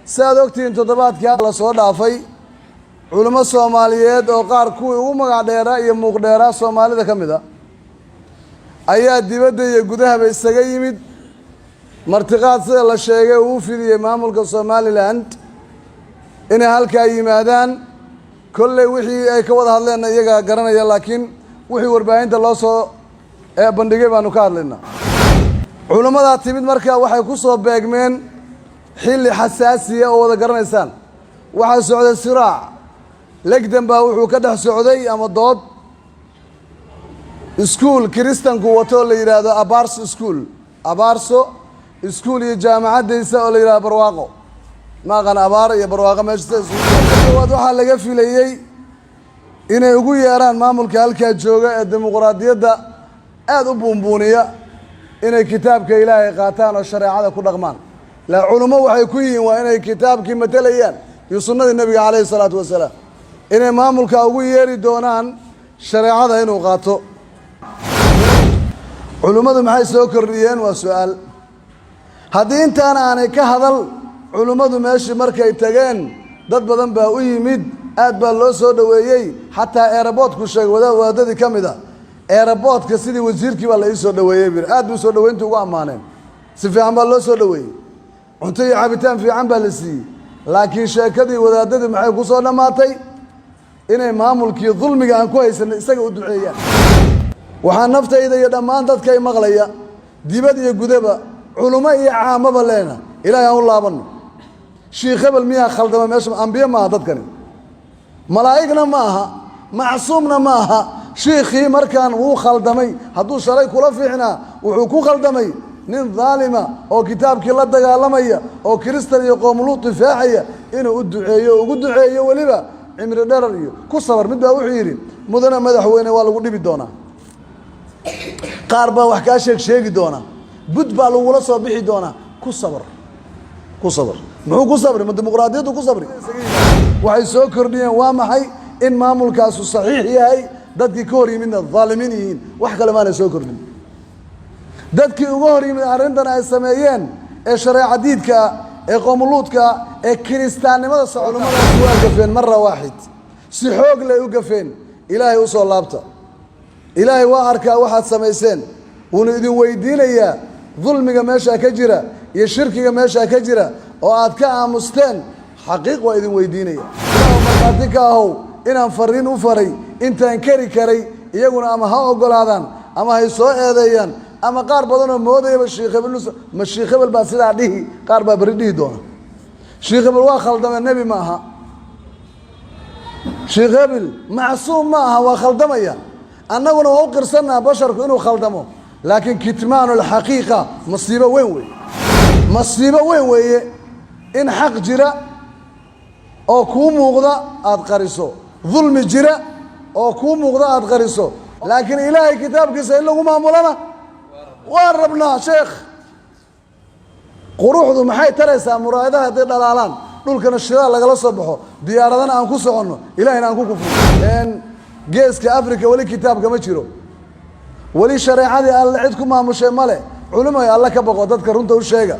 Si aad ogtihiin, toddobaadkii la soo dhaafay culummo Soomaaliyeed oo qaar kuwii ugu magac dheeraa iyo muuq dheeraa Soomaalida ka mid a ayaa dibadda iyo gudahaba isaga yimid martiqaad, sida la sheegay, uu fidiyey maamulka Somaliland inay halkaa yimaadaan. Kolley wixii ay ka wada hadleenna iyagaa garanaya, laakiin wixii warbaahinta loo soo bandhigay baanu ka hadlaynaa. Culimmadaa timid marka waxay ku soo beegmeen xilli xasaasiya oo wada garanaysaan. Waxaa socday siraac, legdan baa wuxuu ka dhex socday ama dood iskuul Kiristanku wato oo la yidhaahdo Abarso School, Abaarso School, iyo jaamacaddiisa oo la yidhahdo Barwaaqo. Ma aqaan Abaar iyo Barwaaqo meesha sida isugu. Waxaa laga filayey inay ugu yeeraan maamulka halkaa jooga ee dimuqraadiyadda aada u buunbuuniya inay kitaabka Ilaahay qaataan oo shareecada ku dhaqmaan. La culummo waxay ku yihiin waa inay kitaabkii matelayaan iyo sunnadii Nebiga calayhi salaatu wasalaam, inay maamulka ugu yeeri doonaan shareecada inuu qaato. Culummadu maxay soo kordhiyeen waa su-aal. Haddii intaan aanay ka hadal, culummadu meeshii markay tageen dad badan baa u yimid, aad baa loo soo dhoweeyey. Xataa airportku sheegay wadaadadii ka mid a, airportka sidii wasiirkii baa la ii soo dhoweeyey bir. Aad buu soo dhoweynta ugu ammaaneen, si fiican baa loo soo dhoweeyey, cunto iyo cabitaan fiican baa la siiyey. Laakiin sheekadii wadaadadii maxay ku soo dhammaatay? Inay maamulkii dulmiga aan ku haysanay isaga u duceeyaan. Waxaa naftayda iyo dhammaan dadkay maqlaya, dibad iyo gudaba, culummo iyo caamaba leena: Ilaahay aan u laabanno. Shiikh hebel miyaa khaldama? Meesha ambiye maaha dadkani, malaa'igna ma aha, macsuumna ma aha. Shiikhii markaan wuu khaldamay. Hadduu shalay kula fiicnaa, wuxuu ku khaldamay nin daalima oo kitaabkii la dagaalamaya oo Kiristan iyo qoomuluud difaacaya inuu u duceeyo, ugu duceeyo weliba cimri dherar iyo ku sabar. Mid baa wuxuu yidhi: "Mudane madaxweyne, waa lagu dhibi doonaa, qaar baa wax kaa sheeg sheegi doonaa, bud baa lagula soo bixi doonaa, ku sabar, ku sabar." Muxuu ku sabri? Ma dimuqraadiyaddu ku sabri? Waxay soo kordhiyeen waa maxay? In maamulkaasu saxiix yahay, dadkii ka hor yimidna dhaalimiin yihiin. Wax kale maanay soo kordhin. Dadkii uga hor yimid arrintan ay sameeyeen ee shareecadiidkaa, ee qoomuluudkaa, ee kiristaannimada socolummadaasi waa gafeen mara waaxid, si xoog lay u gafeen. Ilaahay u soo laabta. Ilaahay waa arkaa waxaad samayseen, wuuna idin weydiinayaa dulmiga meeshaa ka jira iyo shirkiga meeshaa ka jira oo aad ka aamusteen. Xaqiiq waa idin weydiinaya. Ilaah markhaati ka ahow inaan fariin u faray intaan keri karay. Iyaguna ama ha ogolaadaan ama hay soo eedeeyaan, ama qaar badanoo moodayaba Shiikh hebel, ma Shiikh hebel baa sidaa dhihi, qaar baa berri dhihi doona Shiikh hebel waa khaldame. Nebi ma aha Shiikh hebel, macsuum ma aha, waa khaldamaya. Annaguna waa u qirsannaha basharku inuu khaldamo, laakiin kitmaanu alxaqiiqa masiibo weyn weeye, masiibo weyn weeye in xaq jira oo kuu muuqda aada qariso, dulmi jira oo kuu muuqda aada qariso. Laakiin Ilaahay kitaabkiisa in lagu maamulana waan rabnaa. Sheekh, quruxdu maxay taraysaa muraayadaha hadday dhalaalaan, dhulkana shidaal lagala soo baxo, diyaaradana aan ku soconno, Ilahayna aan ku kufrino? Geeska Africa weli kitaabka ma jiro, weli shareecadii Alle cid ku maamushay male. Culimay, Alle ka baqo, dadka runta u sheega,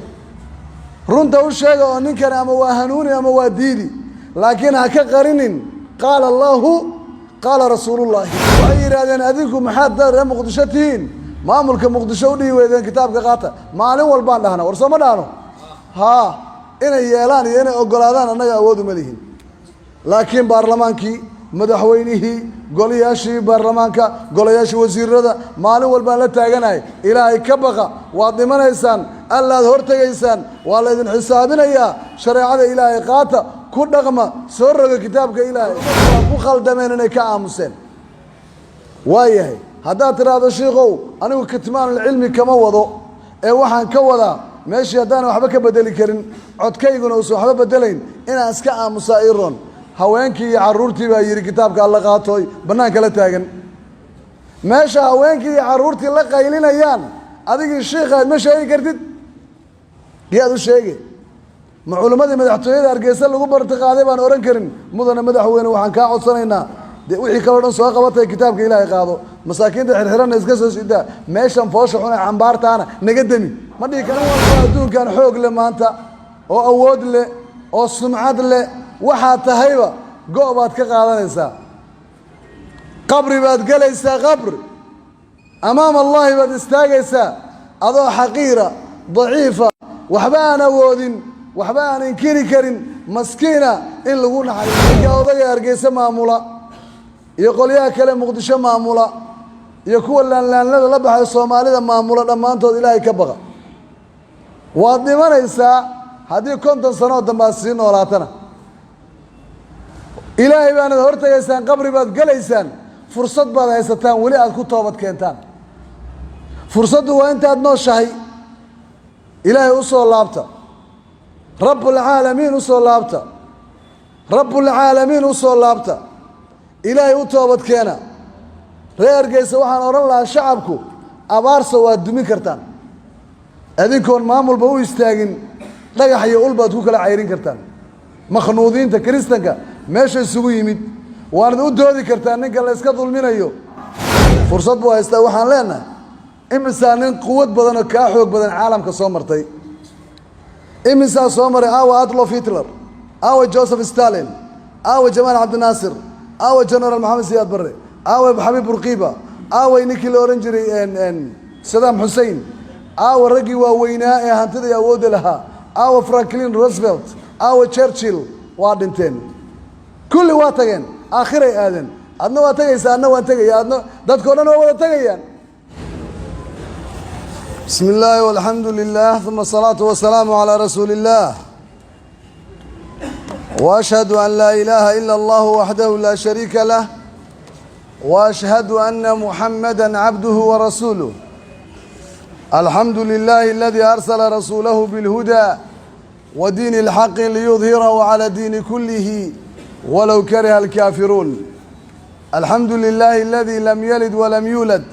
runta u sheega, oo ninkani ama waa hanuuni ama waa diidi, laakiin ha ka qarinin qaala Allahu, qaala rasuulullahi. Waxay yidhahdeen: "Adinku maxaad dad reer Muqdisho tihiin, maamulka Muqdisho u dhihi weydeen kitaabka qaata?" Maalin walbaan dhahna. War soo ma dhahno? Haa, inay yeelaan iyo inay ogolaadaan annaga awood uma lihin, laakiin baarlamaankii, madaxweynihii, golayaashii baarlamaanka, golayaashii wasiirada, maalin walbaan la taaganahay: Ilaahay ka baqa, waad dhimanaysaan, Allaad hortegaysaan, waa laydin xisaabinayaa. Shareecada Ilaahay qaata, ku dhaqma, soo roga kitaabka Ilaahay. Waa ku khaldameen inay ka aamuseen. Waa yahay, haddaad tidhaahdo: "Shiikow, anigu kitmaanulcilmi kama wado ee waxaan ka wadaa meeshii haddaan waxba ka bedeli karin, codkayguna uusan waxba bedelayn, inaan iska aamusaa iron," haweenkii iyo carruurtii baa yidhi kitaabka Alla qaatooy bannaanka la taagan. Meesha haweenkii iyo carruurtii la qaylinayaan, adigii shiikaad ma sheegi kartid. Yaad u sheegi? Ma culimmadii madaxtooyada Hargeysa lagu bartiqaaday baan odhan karin: "Mudane madaxweyne, waxaan kaa codsanaynaa de wixii kaloo dhan soo qabatay, kitaabka Ilaahay qaado, masaakiinta xirxiranna iska soo sidaa, meeshan foosha xun ee cambaartaana naga demi"? Ma dhihi kara. Walba adduunkan xoog leh maanta oo awood leh. Oo sumcad leh waxaad tahayba go' baad ka qaadanaysaa. Qabri baad gelaysaa, qabri amaam Allaahi baad istaagaysaa adoo xaqiira, daciifa, waxba aan awoodin, waxba aan inkiri karin, maskiina in lagu naxariiso. Ninka odaga Hargeysa maamula iyo qolyaha kale Muqdisho maamula iyo kuwa laanlaanlada la baxay Soomaalida maamula, dhammaantood Ilaahay ka baqa. Waad dhimanaysaa. Haddii 50 sanoo dambe aad sii noolaatana, Ilaahay baanad hortegaysaan, qabri baad gelaysaan. Fursad baad haysataan weli aad ku toobad keentaan. Fursaddu waa intaad nooshahay. Ilaahay u soo laabta, Rabbulcaalamiin u soo laabta, Rabbulcaalamiin u soo laabta, Ilaahay u toobad keena. Reer Hargeysa waxaan odhan lahaa, shacabku, Abaarsa waad dumin kartaan adinkoon maamulba u istaagin. Dhagax iyo ul baad ku kala cayrin kartaan makhnuudiinta Kiristanka meesha isugu yimid. Waanad u doodi kartaan ninka la iska dulminayo. Fursad buu haystaa. Waxaan leenahay, imisaa nin quwad badan oo kaa xoog badan caalamka soo martay? Imisaa soo maray? Aawa Adolf Hitler? Aawa Joseph Stalin? Aawa Jamaal Cabdinaasir? Aawa General Maxamed Siyaad Barre? Aawa Xabiib Burqiba? Aaway ninkii la odhan jiray Saddam Xusein? Aawa raggii waaweynaa ee hantida iyo awoodda lahaa? Aawa Franklin Roosevelt? Aawa Churchill? Waa dhinteen kulli, waa tageen, aakhiray aadeen. Adna waa tegaysaa, adna waan tegaya, adna dadkao dhan waa wada tegayaan. بسم الله والحمد لله ثم الصلاة والسلام على رسول الله وأشهد أن لا إله إلا الله وحده لا شريك له وأشهد أن محمدا عبده ورسوله. الحمد لله الذي أرسل رسوله بالهدى ودين الحق ليظهره على الدين كله ولو كره الكافرون. الحمد لله الذي لم يلد ولم يولد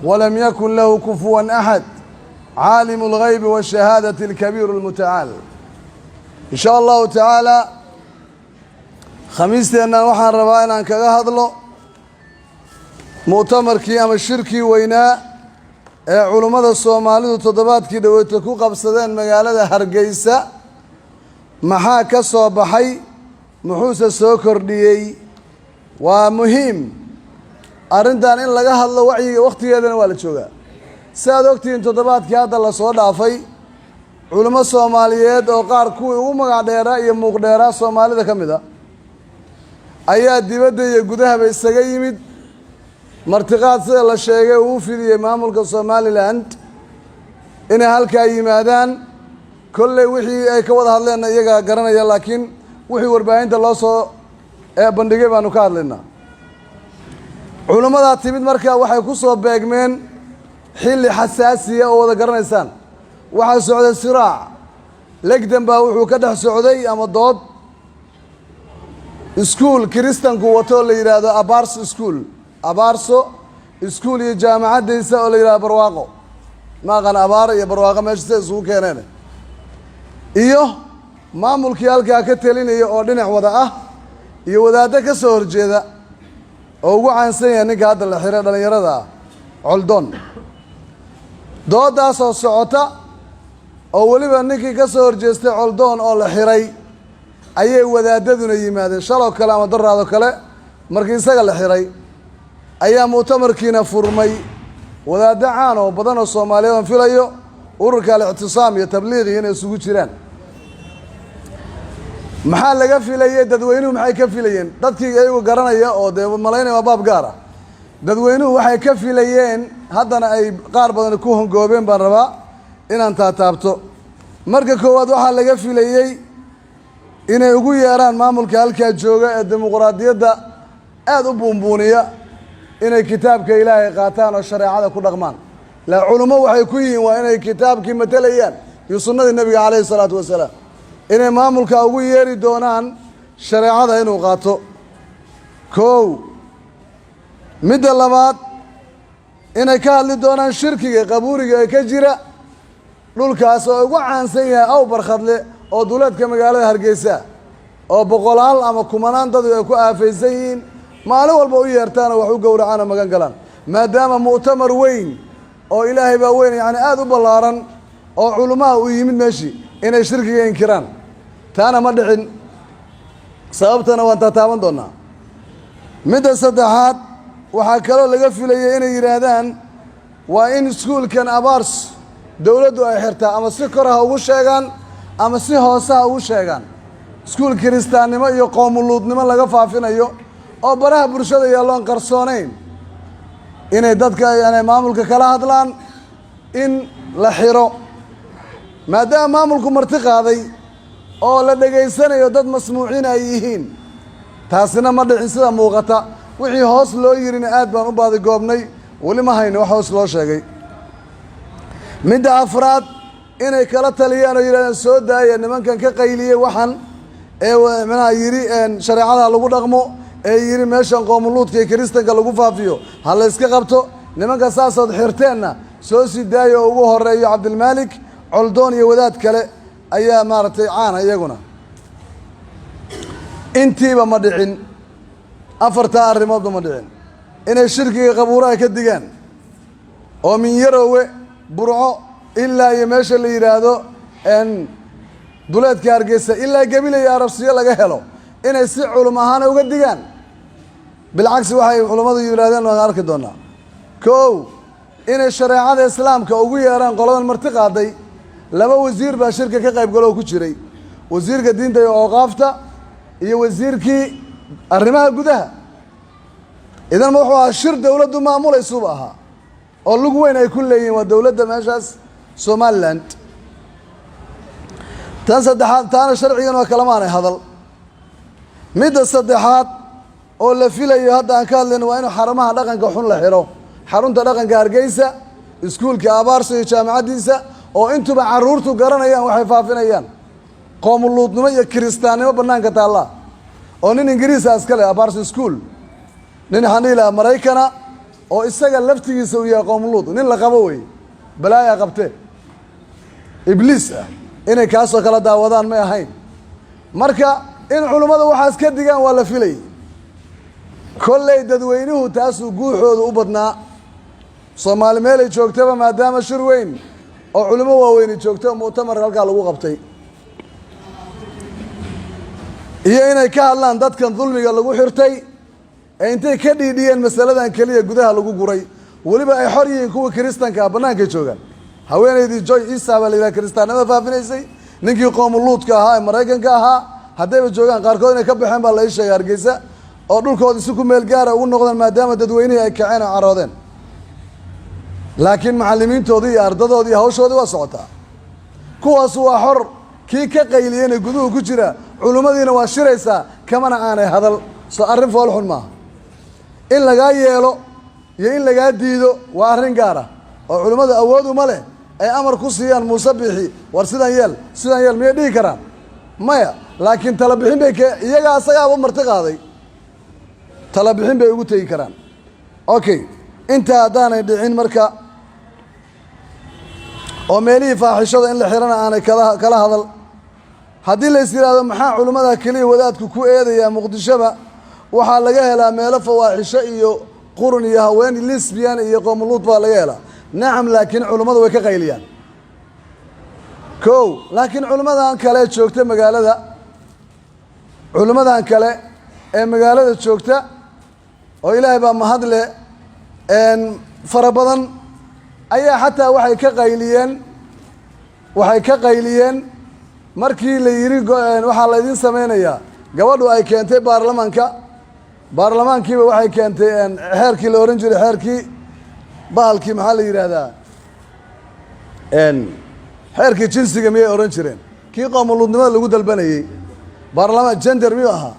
ولم يكن له كفوا أحد، عالم الغيب والشهادة الكبير المتعال. إن شاء الله تعالى khamiisteennan waxaan rabaa inaan kaga hadlo mu'tamarkii ama shirkii weynaa ee culummada Soomaalidu toddobaadkii dhoweyta ku qabsadeen magaalada Hargeysa. Maxaa ka soo baxay? Muxuuse soo kordhiyey? Waa muhiim arrintan in laga hadlo, wacyiga wakhtigeedana waa la joogaa. Si aad ogtihiin, toddobaadkii hadda lasoo dhaafay culummo Soomaaliyeed oo qaar kuwii ugu magac dheeraa iyo muuq dheeraa Soomaalida ka mid a ayaa dibadda iyo gudahaba isaga yimid. Martiqaad sida la sheegay uu u fidiyey maamulka Somaliland inay halkaa yimaadaan. Kolley wixii ay ka wada hadleenna iyagaa garanaya, laakiin wixii warbaahinta loo soo bandhigay baanu ka hadlaynaa. Culimmadaa timid marka waxay ku soo beegmeen xilli xasaasiya oo wada garanaysaan. Waxaa socday siraac, legdan baa wuxuu ka dhex socday ama dood iskuul Kiristanku wato oo la yidhaahdo Abarso School, Abaarso Iskuul, iyo jaamacaddiisa oo la yidhahdo Barwaaqo. Ma aqaan Abaaro iyo Barwaaqo meesha sida isugu keeneen, iyo maamulkii halkaa ka telinaya oo dhinac wada ah, iyo wadaaddo ka soo horjeeda oo ugu caansan yahay ninka hadda la xiray dhallinyarada ah, Coldoon. Dooddaasoo socota oo weliba ninkii ka soo horjeestay Coldoon oo la xiray ayay wadaadaduna yimaadeen shaloo kale ama daraado kale. Markii isaga la xiray ayaa mu'tamarkiina furmay. Wadaaddo caan oo badan oo Soomaaliyeed aan filayo ururka Al-Ictisaam iyo Tabliiqi inay isugu jiraan. Maxaa laga filayey? Dadweynuhu maxay ka filayeen? Dadkii iyagu garanaya oo dee malaynaya waa baab gaar ah. Dadweynuhu waxay ka filayeen, haddana ay qaar badan ku hongoobeen, baan rabaa inaan taataabto. Marka koowaad, waxaa laga filayey inay ugu yeeraan maamulka halkaa jooga ee dimuqraadiyadda aada u buunbuuniya inay kitaabka Ilaahay qaataan oo shareecada ku dhaqmaan. La culummo waxay ku yihiin waa inay kitaabkii matelayaan iyo sunnadii Nebiga calayhi salaatu wasalaam. Inay maamulka ugu yeeri doonaan shareecada inuu qaato, kow. Midda labaad, inay ka hadli doonaan shirkiga qabuuriga ee ka jira dhulkaas oo ugu caansan yahay Aw Barkhadle oo duleedka magaalada Hargeysa, oo boqolaal ama kumanaan dadu ay ku aafaysan yihiin, maalin walba u yeertaan oo wax u gowracaan oo magan galaan. Maadaama mu'tamar weyn oo Ilaahay baa weyn, yacni aada u ballaaran oo culummaha uu yimid meeshii, inay shirkiga inkiraan. Taana ma dhicin, sababtana waan taataaban doonnaa. Midda saddexaad, waxaa kaloo laga filayay inay yidhaahdaan waa in iskuulkan Abaarso dowladdu ay xirtaa, ama si kor ha ugu sheegaan ama si hoose ha ugu sheegaan. Iskuul kiristaannimo iyo qoomuluudnimo laga faafinayo oo baraha bulshada yaalloon qarsoonayn, inay dadka, inay maamulka kala hadlaan in la xiro, maadaama maamulku marti qaaday oo la dhegaysanayo, dad masmuuciin ay yihiin. Taasina ma dhicin sida muuqata. Wixii hoos loo yirina aad baan u baadigoobnay, weli ma hayno wax hoos loo sheegay. Midda afraad, inay kala taliyaan oo yidhahdaan soo daaya nimankan ka qayliyey waxan, ee manaha yidhi shareecada lagu dhaqmo, ee yidhi meeshan qoomuluudka iyo kiristanka lagu faafiyo ha la yska qabto. Nimanka saasood xirteenna soo sii daaya, oo ugu horeeyo Cabdilmaalik Coldoon iyo wadaad kale ayaa maaragtay caana iyaguna. Intiiba ma dhicin, afartaa arrimoodba ma dhicin. Inay shirkiga qabuuraha ka digaan oo min Yarowe, Burco ilaa iyo meesha la yidhaahdo duleedka Hargeysa ilaa Gebile iyo Arabsiyo laga helo, inay si culum ahaana uga digaan. Bilcagsi waxay culummadu yidhahdeen waan arki doonaa. Kow, inay shareecada islaamka ugu yeeraan qoladan marti qaaday. Laba wasiir baa shirka ka qayb galo oo ku jiray: wasiirka diinta iyo ooqaafta iyo wasiirkii arrimaha gudaha. Idan ma wuxuu ahaa shir dowladdu maamulaysuuba ahaa oo lug weyn ay ku leeyihiin waa dowladda meeshaas Somaliland. Tan saddexaad, taana sharcigan waa kalamaanay hadal. Midda saddexaad oo la filayo hadda aan ka hadlayno waa inuu xarumaha dhaqanka xun la xidho: xarunta dhaqanka Hargeysa, iskuulka Abaarso iyo jaamacaddiisa, oo intuba carruurtu garanayaan waxay faafinayaan, qoomuluudnimo iyo kiristaannimo bannaanka taallaa, oo nin Ingiriisa iska leh Abaarso School, nin waxaan dhihi lahaa Maraykana, oo isaga laftigiisa uu yahay qoomuluud, nin la qabo wey, balaaya qabtee, ibliis ah. Inay kaasoo kala daawadaan may ahayn. Marka in culummada waxaas ka digaan waa la filayay. Kolley dadweynuhu taasuu guuxooda u badnaa, Soomaali meelay joogtaba, maadaama shir weyn oo culimo waaweyni joogta oo mu'tamar halkaa lagu qabtay. Iyo inay ka hadlaan dadkan dulmiga lagu xirtay ee intay ka dhiidhiyeen masaladan keliya gudaha lagu guray, weliba ay xor yihiin kuwa kiristanka ah, bannaankay joogaan. Haweenaydii Joy Isa baa la yidhaha, kiristaannimada faafinaysay, ninkii qoomuluudka ahaa ee Maraykanka ahaa, haddayba joogaan, qaarkood inay ka baxeen baa la ii sheegay Hargeysa oo dhulkooda si ku meel gaara ugu noqdeen, maadaama dadweynihii ay kaceen oo caroodeen. Laakiin macallimiintoodii iyo ardadoodii iyo hawshoodii waa socotaa. Kuwaas waa xor, kii ka qayliyeyna guduhu ku jira, culimmadiina waa shiraysaa, kamana aanay hadal. Soo arrin foolxun maaha? In lagaa yeelo iyo in lagaa diido waa arrin gaar ah, oo culimmadu awood uma leh ay amar ku siiyaan Muuse Biixi, war sidan yeel, sidan yeel, miyay dhihi karaan? Maya. Laakiin talabixin bay ke iyagaa asagaaba marti qaaday, talabixin bay ugu tegi karaan. Okay, intaa haddaanay dhicin marka, oo meelihii faaxishada in la xirana aanay kala hadal, haddii lays yidhaahdo maxaa culimmada keliya wadaadku ku eedayaa, Muqdishoba waxaa laga helaa meelo fawaaxisho iyo qurun iyo haween lesbian iyo qoomuluud baa laga helaa. Nacam, laakiin culimmadu way ka qayliyaan. Kow, laakiin culimmadan kale joogta magaalada, culimmadan kale ee magaalada joogta oo Ilaahay baa mahadle fara badan ayaa xataa waxay ka qayliyeen markii la yidhi waxaa laydin sameynayaa. Gabadhu ay keentay baarlamaanka, baarlamaankiiba waxay keentay xeerkii la ohan jiray, xeerkii bahalkii, maxaa la yidhaahdaa, xeerkii jinsiga miyay odhan jireen, kii qoomuluudnimada lagu dalbanayey baarlamaan, gender miyuu ahaa?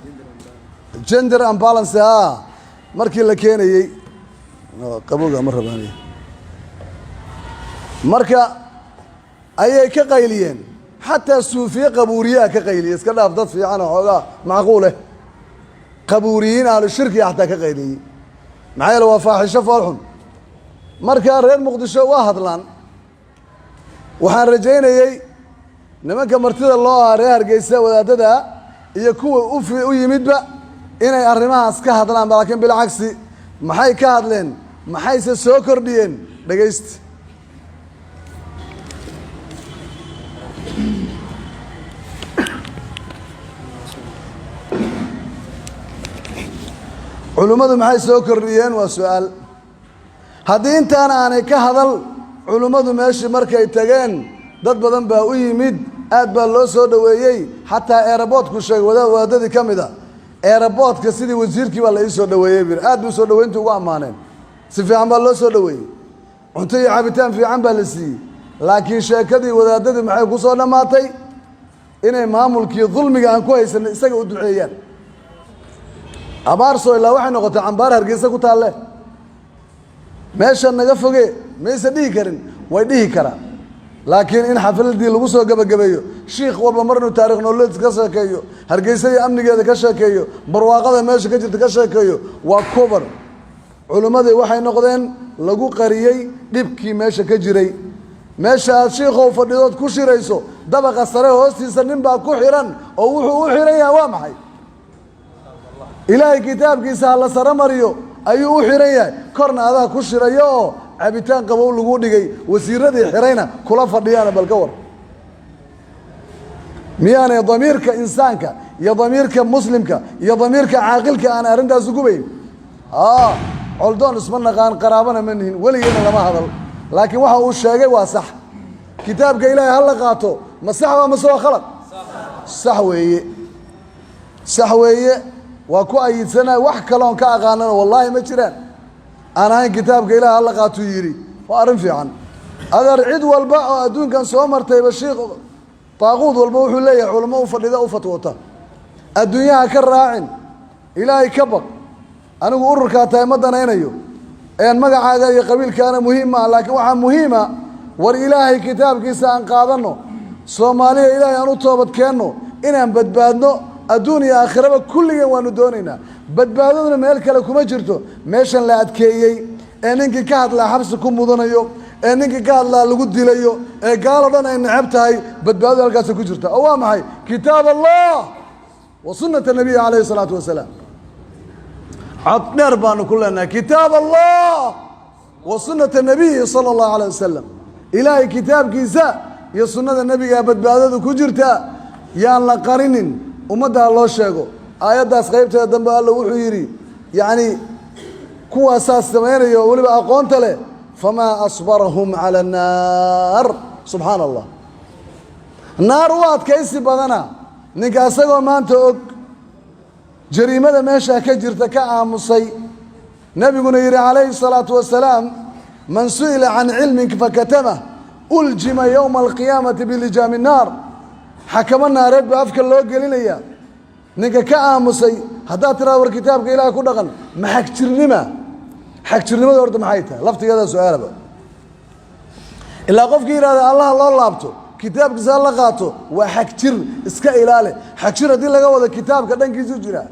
Gender and balance a markii la keenayey, qabowga ma rabaaniy, marka ayay ka qayliyeen. Xataa suufiye qabuuriyaa ka qayliyey, iska dhaaf dad fiican oo xoogaa macquuleh, qabuuriyiin ahlu shirkiga xataa ka qayliyey. Maxaa yeele waa faaxisho foolxun. Marka reer Muqdisho waa hadlaan. Waxaan rajaynayey nimanka martida loo aha, reer Hargeysa, wadaadada iyo kuwa u yimidba, inay arrimahaas ka hadlaan. Laakiin bilcagsi, maxay ka hadleen? Maxayse soo kordhiyeen? Dhegaysta. Culimmadu maxay soo kordhiyeen? Waa su-aal. Haddii intaan aanay ka hadal culimmadu meeshii markay tageen, dad badan baa u yimid, aad baa loo soo dhoweeyey. Xataa airportku sheegay wadaadadii ka mid a, airportka sidii wasiirkii baa la ii soo dhoweeyey buu yidhi. Aad buu soo dhoweyntii ugu ammaaneen, si fiican baa loo soo dhoweeyey, cunto iyo cabitaan fiican baa la siiyey. Laakiin sheekadii wadaadadii maxay ku soo dhammaatay? Inay maamulkii dulmiga aan ku haysanay isaga u duceeyaan. Abaarso ilaa waxay noqotay cambaar Hargeysa ku taalle, meesha naga foge mayse dhihi karin, way dhihi karaan. Laakiin in xafladii lagu soo gebagabeeyo, shiikh walba mar inuu taarikh nololeed ka sheekeeyo, Hargeysa iyo amnigeeda ka sheekeeyo, barwaaqada meesha ka jirta ka sheekeeyo, waa cover. Culimmadii waxay noqdeen lagu qariyey dhibkii meesha ka jiray. Meesha aad shiikhow fadhidood ku shirayso, dabaqa sare hoostiisa nin baa ku xiran, oo wuxuu u xiran yahay waa maxay? Ilaahay kitaabkiisa ha la sare mariyo ayuu u xiran yahay. Korna adaa ku shirayo oo cabitaan qabow lagu dhigay, wasiiradii xirayna kula fadhiyaana. Bal ka war, miyaanay damiirka insaanka iyo damiirka muslimka iyo damiirka caaqilka aan arrintaas gubayn? Coldoon isma naqaan, qaraabana ma nihin, weligeena lama hadal, laakiin waxa uu sheegay waa sax. Kitaabka Ilaahay ha la qaato, ma sax baa mase waa khalad? Sax weeye, sax weeye, waa ku ayidsanahay. Wax kaloon ka aqaanana wallaahi ma jiraan aan ahayn kitaabka Ilahay ha la qaatuu yidhi. Waa arrin fiican, adeer. Cid walba oo adduunkan soo martayba, shiikh taaquud walba wuxuu leeyahay culamo u fadhida, u fatwoota. Adduunyaha ka raacin, Ilaahay ka baq. Anigu ururkaa tahay ma danaynayo, een magacaaga iyo qabiilkaana muhiim maaha, laakiin waxaa muhiima, war Ilaahay kitaabkiisa aan qaadanno. Soomaaliya, Ilaahay aan u toobad keenno inaan badbaadno adduun iyo aakhiraba. Kulligeen waanu doonaynaa badbaadaduna, meel kale kuma jirto. Meeshan la adkeeyey ee ninkii ka hadlaa xabsi ku mudanayo, ee ninkii ka hadlaa lagu dilayo, ee gaalo dhan ay neceb tahay, badbaadadu halkaasa ku jirta. Oo waa maxay? Kitaab Allah wa sunnata nabiyi calayhi salaatu wasalaam. Cod dheer baanu ku leenahay kitaab Allah wa sunnata nabiyi sala allahu alayh wasalam. Ilaahay kitaabkiisa iyo sunnada nebigaa badbaadadu ku jirta. Yaan la qarinin, ummaddaa loo sheego. Aayaddaas qaybteeda dambe Alla wuxuu yidhi, yacni kuwaasaas samaynaya oo weliba aqoonta leh, famaa asbarahum cala annaar. Subxaana Allah, naar u adkaysi badana ninka asagoo maanta og jariimada meeshaa ka jirta ka aamusay. Nebiguna yidhi calayhi الsalaatu wasalaam: man su'ila can cilmin fakatamah uljima yowma alqiyaamati bilijaami الnaar. Xakamo naareed baa afka loo gelinaya ninka ka aamusay. Haddaad tiraado war kitaabka Ilaah ku dhaqan, ma xagjirnima? Xagjirnimada horta maxay tahay? Laftigeeda su-aalaba. Ilaa qofkii yidhahda Allaha loo laabto, kitaabkiisa ha la qaato, waa xagjir, iska ilaali. Xagjir haddii laga wado kitaabka dhankiisuu jiraa,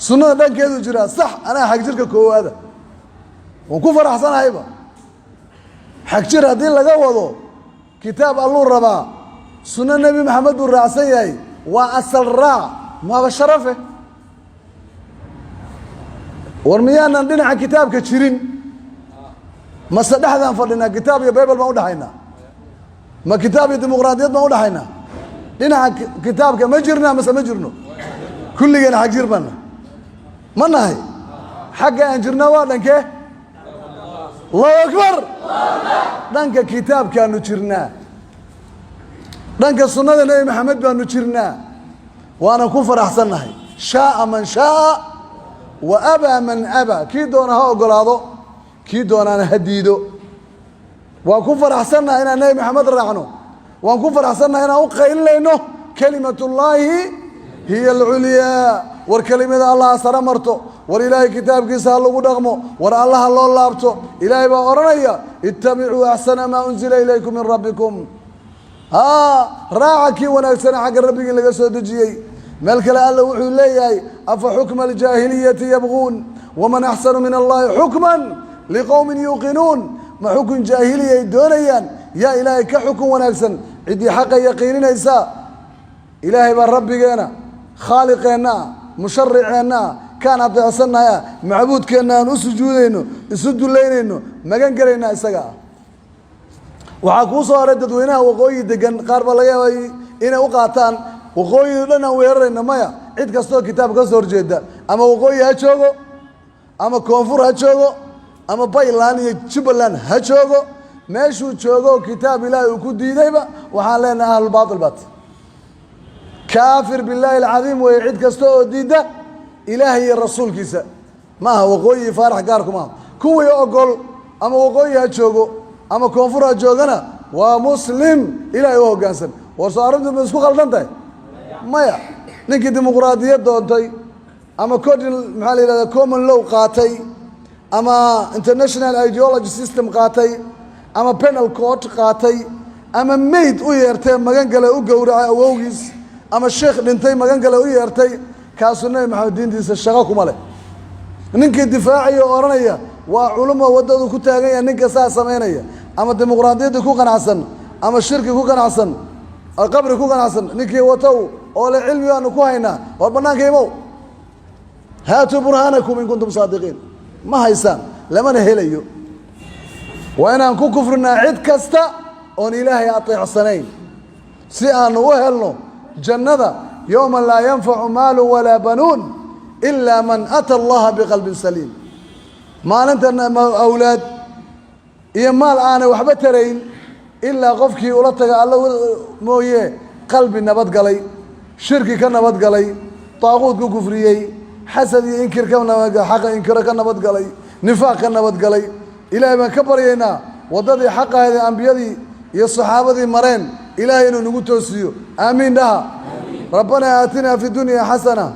sunnada dhankeeduu jiraa, sax, anaa xagjirka koowaada, waan ku faraxsanahayba. Xagjir haddii laga wado kitaab Alluu rabaa, sunno Nebi Maxamed buu raacsan yahay, waa asal raac, maaba sharafe. War miyaanan dhinaca kitaabka jirin mase dhexdaan fadhinaa? Kitaab iyo Bible baan udhaxaynaa? Ma kitaab iyo dimuqraadiyad baan udhaxaynaa? Dhinaca kitaabka ma jirnaa mase ma jirno? Kulligeena xag jir baana ma nahay. Xagga aan jirnaa waa dhankee? Allahu akbar! Dhanka kitaabkaanu jirnaa, dhanka sunnada Nebi Maxamed baanu jirnaa, waana ku faraxsannahay. Shaaa man shaaa wa abaa man abaa. Kii doona ha ogolaado, kii doonaana ha diido. Waan ku faraxsannahay inaan Nebi Maxamed raacno. Waan ku faraxsannahay inaan u qaylinayno kalimatullaahi hiya alculyaa. War kelimada Allaha sare marto, war Ilaahay kitaabkiisa ha lagu dhaqmo, war Allaha loo laabto. Ilaahay baa odhanaya: ittabicuu axsana maa unzila ilaykum min rabbikum. Raaca kii wanaagsana xagga rabbigii laga soo dejiyey. Meel kale Alla wuxuu leeyahay: afa xukma aljaahiliyati yabguun waman axsanu min Allahi xukman liqowmin yuuqinuun. Ma xukun jaahiliyay doonayaan? Yaa Ilaahay ka xukun wanaagsan ciddii xaqa yaqiininaysa? Ilaahay baa rabbigeena, khaaliqeenna ah, mushariceenna ah, kaan adeecsannahay ah, macbuudkeenna aan u sujuudayno, isu dullaynayno, magan gelaynaa isaga ah. Waxaa kuu soo haray dadweynaha waqooyi degan. Qaar baa laga yaabay inay u qaataan waqooyi dhan aan weerarayna. Maya, cid kastoo kitaab ka soo horjeeda, ama waqooyi ha joogo. Ama Koonfur ha joogo ama Bayland iyo Jubbaland ha joogo, meeshuu joogo kitaab Ilaahay uu ku diidayba, waxaan leenahay ahlulbaatil baat, kaafir billaahi alcadiim weeye cid kasta oo diidda Ilaahay iyo rasuulkiisa. Ma aha Waqooyi iyo Faarax gaarku maaha. Kuwii ogol ama Waqooyi ha joogo ama Koonfur ha joogana, waa muslim Ilaahay u hoggaansan. War soo arrintu ma isku khaldan tahay? Maya. Ninkii dimuqraadiyad doontay ama codin, maxaa la yidhahda, common law qaatay ama international ideology system qaatay ama penal code qaatay ama mayd u yeertay magan gale u gowracay awowgiis ama sheekh dhintay magan gale u yeertay, kaasuu Nebi Maxamed diintiisa shaqo kuma leh. Ninkii difaacaya oo odhanaya waa culumo waddadu ku taagan yahay, ninka saa samaynaya ama dimuqraadiyadda ku qanacsan ama shirki ku qanacsan, qabri ku qanacsan, ninkii watow oo le cilmi baanu ku haynaa, war bannaanka imow. هاتوا برهانكم إن كنتم صادقين. Ma haysaan, lamana helayo. Waa inaan ku kufrinaa cid kasta oon Ilaahay ateecsanayn si aanu u helno jannada يوم لا ينفع مال ولا بنون إلا من أتى الله بقلب سليم. Maalinta awlaad iyo maal aanay waxba tarayn ilaa qofkii ula taga Alla mooye, qalbi nabadgalay, shirki ka nabadgalay, daaquud ku kufriyey, xasad iyo inkir ka nabad, xaqa inkiro ka nabadgalay, nifaaq ka nabadgalay. Ilaahay baan ka baryaynaa waddadii xaqahayd ee ambiyadii iyo saxaabadii mareen Ilaahay inuu nagu toosiyo. Aamiin dhaha. ربنا آتنا في الدنيا حسنة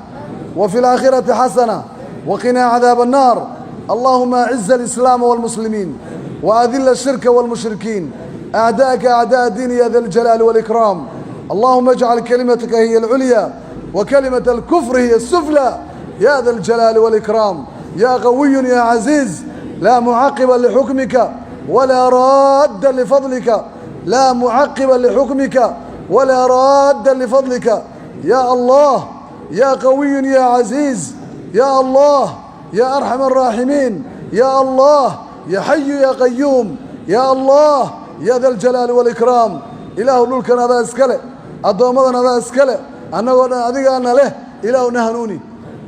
وفي الآخرة حسنة وقنا عذاب النار. اللهم أعز الإسلام والمسلمين وأذل الشرك والمشركين، أعداءك أعداء الدين، يا ذا الجلال والإكرام. اللهم اجعل كلمتك هي العليا وكلمة الكفر هي السفلى، يا ذا الجلال والإكرام، يا قوي يا عزيز. لا معقب لحكمك ولا راد لفضلك، لا معقب لحكمك ولا راد لفضلك، يا الله، يا قوي يا عزيز، يا الله، يا أرحم الراحمين، يا الله، يا حي يا قيوم، يا الله، يا ذا الجلال والإكرام. Ilaahu, dhulkan adaa iska leh, addoommadan adaa iska leh, annagoo dhan adigaana leh. Ilaahu, na hanuuni.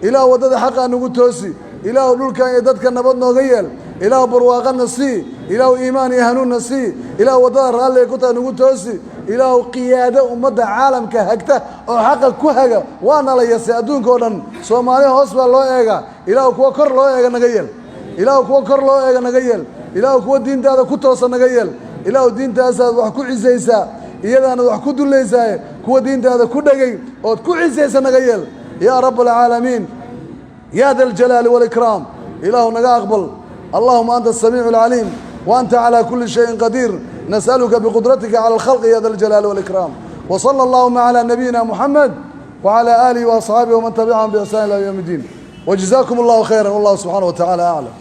Ilaahu, waddada xaqaa nagu toosi. Ilaahu, dhulkan iyo dadka nabad nooga yeel. Ilaahu, barwaaqana sii. Ilaahu, iimaan iyo hanuunna sii. Ilaahu, waddada raalliga ku tahay nagu toosi. Ilaahu, qiyaado ummadda caalamka hagta oo xaqa ku haga. Waana la yasay adduunka oo dhan, Soomaaliya hoos baa loo eegaa. Ilaahu, kuwa kor loo eega naga yeel. Ilaahu, kuwa kor loo eega naga yeel. Ilaahu, kuwa diintaada ku toosa naga yeel. Ilaahu, diintaasaad wax ku cisaysaa, iyadaanad wax ku dullaysaaye, kuwa diintaada ku dhegay ood ku cisaysa naga yeel، يا رب العالمين، يا ذا الجلال والإكرام. Ilaahu, naga aqbal. اللهم أنت السميع العليم وأنت على كل شيء قدير. نسألك بقدرتك على الخلق، يا ذا الجلال والإكرام. وصلى اللهم على نبينا محمد وعلى آله وأصحابه ومن تبعهم بإحسان إلى يوم الدين، وجزاكم الله خيرا، والله سبحانه وتعالى أعلم.